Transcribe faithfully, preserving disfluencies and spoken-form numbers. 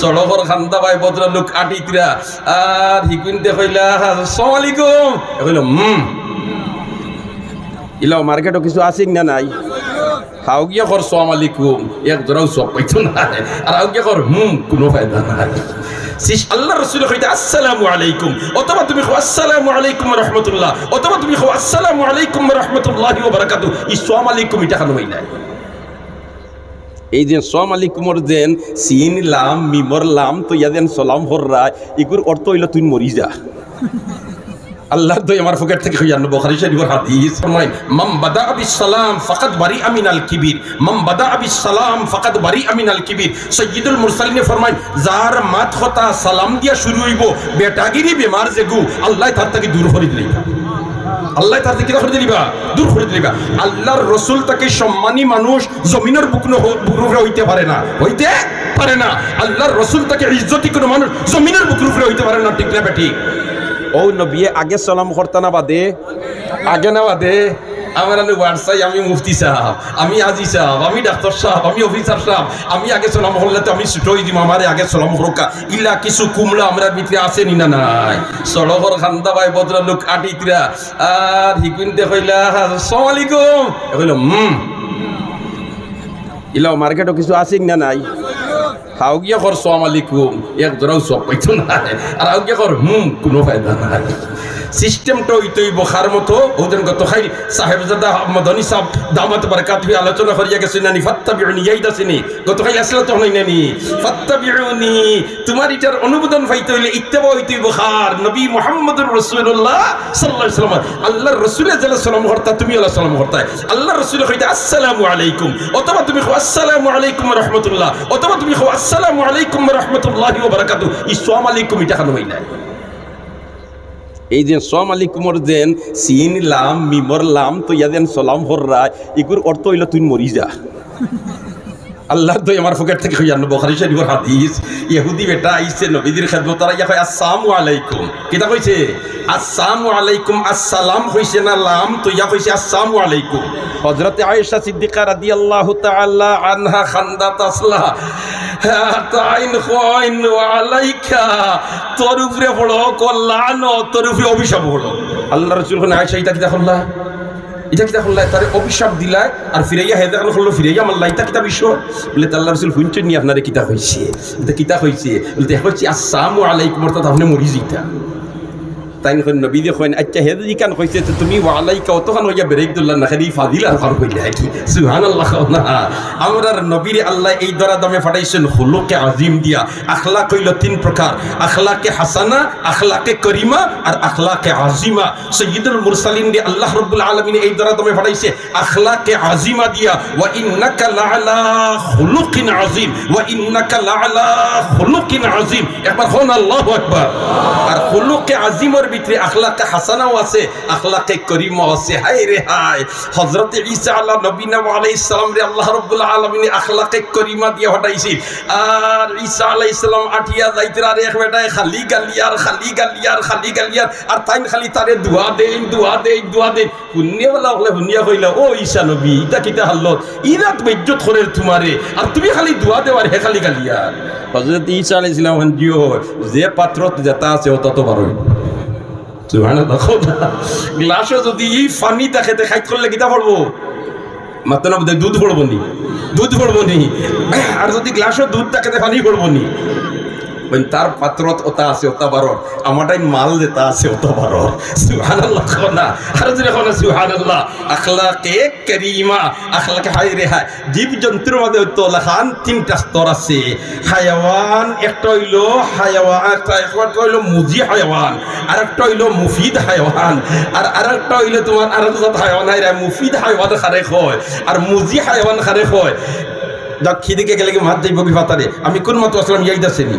সড়কর খান্দা বায় ভদ্রলোক আটিতরা, আর হিগুইন্তে কইলা, "আসসালামু আলাইকুম।" এ কইল, "হুম।" ইলাও মার্কেটো কিছু আছে না নাই? হাউগিয়া কর, "সালাম আলাইকুম", এক জোড়াও সব পাইতো না। আর হাউগিয়া কর, "হুম", কোনো ফায়দা নাই। সিস-, আল্লাহর রসুলে কইতা, "আসসালামু আলাইকুম", অথবা তুমি কও, "আসসালামু আলাইকুম ওয়া রাহমাতুল্লাহ", অথবা তুমি কও, "আসসালামু আলাইকুম ওয়া রাহমাতুল্লাহি ওয়া বারাকাতুহু", ই সালাম আলাইকুম ইটা খানো হই নাই। এই যে সালাম আলাইকুমর যেন সিন লাম, মিমর লাম, তো ইয়া যেন সালাম হররা, ইগুর অর্থ হইল তুই মরি যা। আল্লাহর দই আমার পকেট থেকে হইয়া আনলো, বুখারী শরীফের হাদিস। ফরমাইন, "মান বাদা বিস সালাম ফাকাদ বারি আমিনাল কিবির, মান বাদা বিস সালাম ফাকাদ বারি আমিনাল কিবির।" সৈয়দুল মুরসালিনে ফরমাইন, "যার মাত কথা সালাম দিয়া শুরু হইব, বেটাগিরি বেমার যেগু, আল্লাহ তার তাকে দূর করে দিলিবা।" আল্লাহ তার তাকে কিতা করে দিলিবা? দূর করে দিলিবা। আল্লাহর রসুল তাকে সম্মানী মানুষ জমিনের বুক ন-, বুকুর উপরে হইতে পারে না, হইতে পারে না। আল্লাহর রসুল তাকে ইজ্জতি কোনো মানুষ জমিনের বুকুর উপরে হইতে পারে না, ঠিক না বেঠিক? ও নবী আগে সালাম করতা না বাদে? আগে না বাদে? আমার আলু ওয়ার্সাই, আমি মুফতি সাহেব, আমি আজি সাহেব, আমি ডাক্তার সাহেব, আমি অফিসার সাহেব, আমি আগে সালাম করলে তো আমি ছুটো হয়ে দিব, আমারে আগে সালাম করুকা। ইলা কিছু কুমলা আমরার ভিতরে আছে নি না নাই? সড়কর খান্দা বায় ভদ্রলোক আটিতরা, আর হিগুইন্তে কইলা, "আসসালামু আলাইকুম।" এ কইল, "হুম।" ইলাও মার্কেটো কিছু আছে না নাই? হাউগিয়া কর, "সালাম আলাইকুম", এক জোড়াও সব পাইতো না। আর হাউগিয়া কর, "হুম", কোনো ফায়দা নাই। সিস্টেমটা হইতে হইব কার মতো, ওদের গত খাইল সাহেবজাদা মদনী সাহেব দামাত বারাকাতুহু আলোচনা করিয়া গেছে নানি, "ফাত্তাবিউনি", ইয়াদ আছে নি? গত খাইল আসলে তো হই নানি, "ফাত্তাবিউনি", তোমার এটার অনুমোদন পাইতে হইলে ইত্তেবা হইতে হইব কার? নবী মুহাম্মদুর রাসূলুল্লাহ সাল্লাল্লাহু আলাইহি ওয়াসাল্লাম। আল্লাহর রসুলে যেলা সালাম করতা, তুমি ওলা সালাম করতায়। আল্লাহর রসুলে কইতা, "আসসালামু আলাইকুম", অথবা তুমি কও, "আসসালামু আলাইকুম ওয়া রাহমাতুল্লাহ", অথবা তুমি কও, "আসসালামু আলাইকুম ওয়া রাহমাতুল্লাহি ওয়া বারাকাতুহু।" ই সালাম আলাইকুম ইটা খানো হই নাই। এই যে সালাম আলাইকুমর যেন সিন লাম, মিমর লাম, তো ইয়া যেন সালাম হররা, ইগুর অর্থ হইল তুই মরি যা। আল্লাহর দই আমার পকেট থেকে হইয়া আনলো, বুখারী শরীফের হাদিস। ইহুদি বেটা আইছে নবীজির খেদমত, তারা ইয়া কয়, "আসসালামু আলাইকুম।" কিতা কইছে? "আসসালামু আলাইকুম।" আসসালাম কইছে না লাম, তো ইয়া কইছে, "আসসালামু আলাইকুম।" হযরতে আয়েশা সিদ্দিকা রাদিয়াল্লাহু তাআলা আনহা খান্দাত আসলা। হ্যাঁ, তাইন কইন, "ওয়া আলাইকা।" তোর উপরে পড়ো, কল্যাণ, তোর উপরে অভিশাপ পড়ো। আল্লাহর রাসূল কইন, "আয়েশা, ইটা কিতা করলা?" ইটা কিতা করলায়? তারে অভিশাপ দিলায়, আর ফিরাইয়া হে যেখান করলো, ফিরাইয়া মারলা, ইটা কিতা বিষয়? বলে, "তে আল্লাহর রাসূল হুনছইন নি আপনারে কিতা কইছে?" বলতে, "কিতা কইছে?" বলতে, "হে কইছে, 'আসসালামু আলাইকুম', অর্থাৎ আপনে মরি যিতা।" তাইন কইন, নবীজি কইন, "আচ্ছা, হে যদি ইখান কইছে, তো তুমি ওয়া আলাইকা অতখান কইয়া ব্রেক ধরলা না, খালি ফাজিল আর খান কইলা কি?" সুবহানাল্লাহ কও না। আমরার নবীরে আল্লায় এই ধরা দামে পাঠাইছইন খুলুকে আজিম দিয়া। আখলাক হইল তিন প্রকার, আখলাকে হাসানা, আখলাকে করিমা আর আখলাকে আজিমা। সৈয়দুল মুরসালিনরে আল্লাহ রাব্বুল আলামিনে এই ধরা দামে পাঠাইছে আখলাকে আজিমা দিয়া, "ওয়া ইন্নাকা লাআলা খুলুকিন আজিম, ওয়া ইন্নাকা লাআলা খুলুকিন আজিম।" একবার কও না, "আল্লাহু আকবার।" আর খুলুকে আজিমর ভিতরে আখলাকে হাসানাও আছে, আখলাকে করিমাও আছে। হায় রে হায়, হযরতে ঈসা আলা নবীনা ওয়া আলাইহিস সালামরে আল্লাহ রাব্বুল আলামিনে আখলাকে করিমা দিয়া পাঠাইছিল। আর ঈসা আলাইহিস সালাম আটিয়া যাইতরা, আর এক বেটায় খালি গালিয়ার, খালি গালিয়ার, খালি গালিয়ার, আর তাইন খালি তারে দোয়া দেইন, দোয়া দেইন, দোয়া দেইন। হুনিয়াওয়ালা অকলে হুনিয়া কইলা, "ও ঈসা নবী, ইটা কিতা হালত? ইরাত বেইজ্জত করের তুমারে, আর তুমি খালি দোয়া দেও আর হে খালি গালিয়ার।" হযরত ঈসা আলাইহিস সালাম কইন, "জি অয়, যে পাত্রত যেটা আছে, ওটা তো বারোই।" সুবহানাল্লাহ। গ্লাসো যদি ই পানি থাকে, তে খাইত করলে কিতা পড়বো? মাতো না বোধহয়, দুধ পড়বো নি? দুধ পড়বো নি? আর যদি গ্লাসো দুধ থাকে, তে পানি পড়বো নি? মানে, তার পাত্রত ওটা আছে, ওটা বারোর। আমার টাইম মাল যেটা আছে, ওটা বারোর। সুবহানাল্লাহ কও না। আর যদি কও না, সুবহানাল্লাহ। আখলাকে করিমা, আখলাকে, হায় রে হায়। জীবজন্তুর মাঝে তো লাখান তিনটা স্তর আছে। হায়াওয়ান একটা হইলো হায়াওয়ান, একটা, একটা হইলো মুজি হায়াওয়ান, আর একটা হইলো মুফিদ হায়াওয়ান, আর, আর একটা হইলো তোমার আর এক জাত হায়াওয়ান। হায় রে, মুফিদ হায়াওয়ান কারে কয়, আর মুজি হায়াওয়ান কারে কয়? যাক, খিদিকে গেলে কি মাত যাইব কি ফাতারে? আমি কোন মাতো আসলাম, ইয়াদ আছে নি?